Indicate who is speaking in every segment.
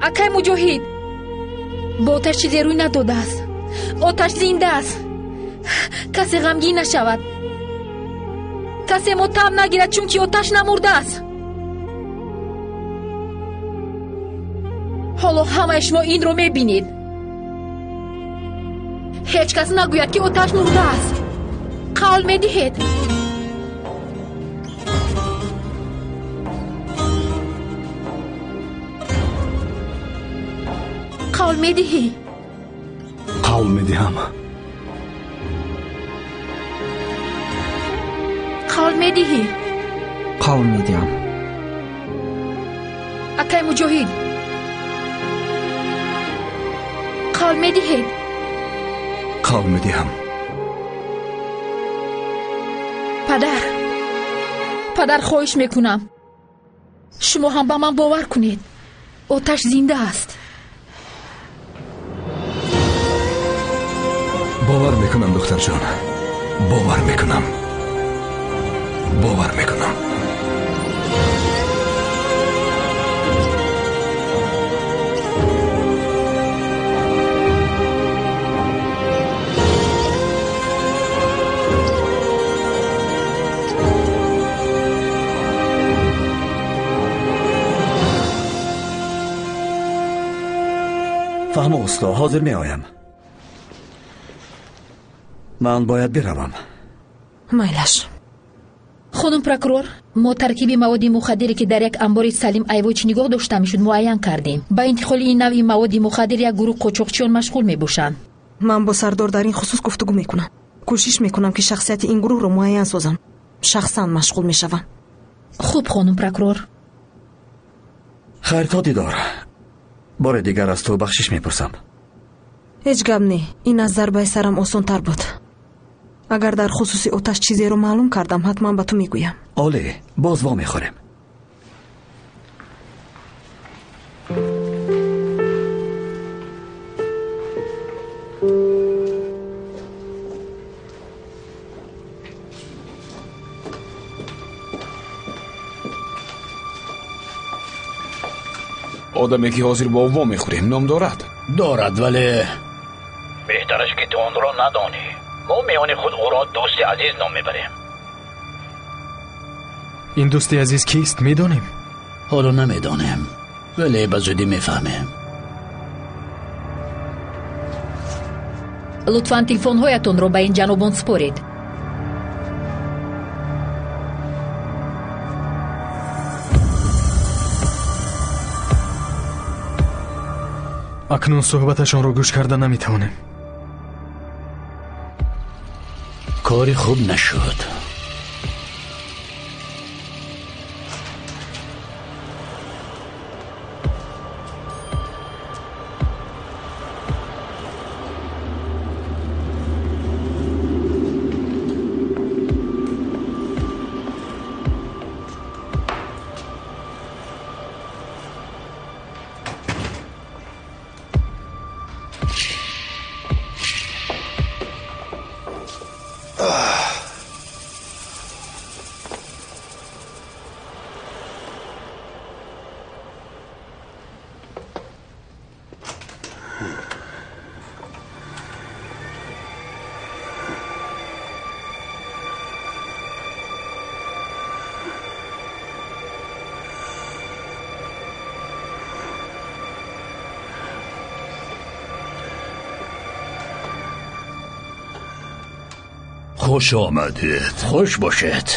Speaker 1: Акай Муҷоҳид, бо оташ чизе рӯй надодааст. Оташ зинда аст. Касе ғамгин нашавад. Касе мотам нагирад, чунки оташ намурдааст. Ҳоло ҳамаи шумо инро мебинед. Ҳеҷ кас нагӯяд, ки оташ мурдааст. Қавл медиҳед? Қавл медиҳӣ?
Speaker 2: Қавл медиҳам.
Speaker 1: Қавл медиҳӣ?
Speaker 3: Қавл медиҳам.
Speaker 1: Акай Муҷоҳид, қавл медиҳед?
Speaker 2: Қавл медиҳам.
Speaker 1: Падар, падар, хоҳиш мекунам, шумо ҳам ба ман бовар кунед. Оташ зинда аст.
Speaker 2: Бовар мекунам, духтарҷон. Бовар мекунам. Бовар мекунам.
Speaker 4: Фаҳмо, усто, ҳозир меоям. Ман бояд биравам.
Speaker 5: Майлаш.
Speaker 1: Хонум прокурор, мо таркиби маводи мухаддире, ки дар як амбори Салим Айвоч нигоҳ дошта мешуд, муайян кардем. Ба интиқоли ин навъи маводи мухаддир як гурӯҳ қочоқчиён машғул мебошанд.
Speaker 5: Ман бо сардор дар ин хусус гуфтугӯ мекунам. Кӯшиш мекунам, ки шахсияти ин гурӯҳро муайян созам. Шахсан машғул мешавам.
Speaker 1: Хуб, хонум прокурор.
Speaker 4: Хайр, то дидор. Бори дигар аз ту бахшиш мепурсам.
Speaker 5: Ҳеҷ гап не. Ин аз зарбаи сарам осонтар буд. Агар дар хусуси оташ чизеро маълум кардам, ҳатман ба ту мегӯям.
Speaker 4: Олӣ, боз во мехӯрем.
Speaker 6: Одаме, ки ҳозир бо во мехӯрем, ном дорад?
Speaker 7: Дорад, вале беҳтараш, ки ту онро надонӣ. Мо миёни худ ӯро дӯсти азиз ном мебарем.
Speaker 8: Ин дӯсти азиз кист, медонем?
Speaker 7: Ҳоло намедонем, вале ба зудӣ мефаҳмем.
Speaker 1: Лутфан телефонҳоятонро ба ин ҷанобон супоред.
Speaker 8: Акнун суҳбаташонро гӯш карда наметавонем.
Speaker 7: Кори хуб нашуд.
Speaker 9: Хуш омадед.
Speaker 7: Хуш бошед.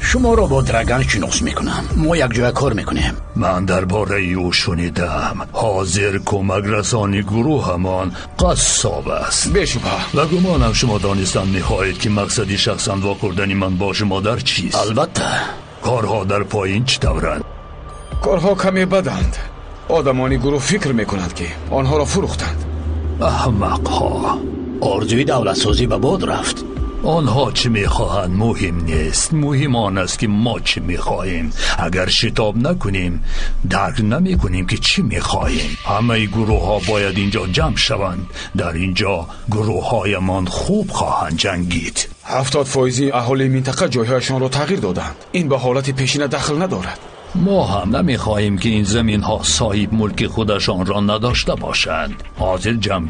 Speaker 7: Шуморо бо Драган шинос мекунам. Мо якҷоя кор мекунем.
Speaker 9: Ман дар бораи ӯ шунидам. Ҳозир кӯмакрасони гурӯҳамон қассоб аст.
Speaker 6: Бешубҳа.
Speaker 9: Ва гумонам шумо донистан мехоҳед, ки мақсади шахсан вохӯрдани ман бо шумо дар чист.
Speaker 7: Албатта.
Speaker 9: Корҳо дар поин чӣ тавранд?
Speaker 6: Корҳо каме баданд. Одамони гурӯҳ фикр мекунанд, ки онҳоро фурӯхтанд.
Speaker 9: Аҳмақҳо.
Speaker 7: Орзуи давлатсозӣ ба бод рафт.
Speaker 9: Онҳо чӣ мехоҳанд муҳим нест. Муҳим он аст, ки мо чӣ мехоҳем. Агар шитоб накунем, дарк намекунем, ки чӣ мехоҳем. Ҳамаи гурӯҳҳо бояд инҷо ҷамъ шаванд. Дар инҷо гурӯҳҳоямон хуб хоҳанд ҷангид.
Speaker 6: 70% аҳолии минтақа ҷойҳояшонро тағйир доданд. Ин ба ҳолати пешина дахл надорад.
Speaker 9: Мо ҳам намехоҳем, ки ин заминҳо соҳиб мулки худашонро надошта бошанд. Ҳозир ҷамъ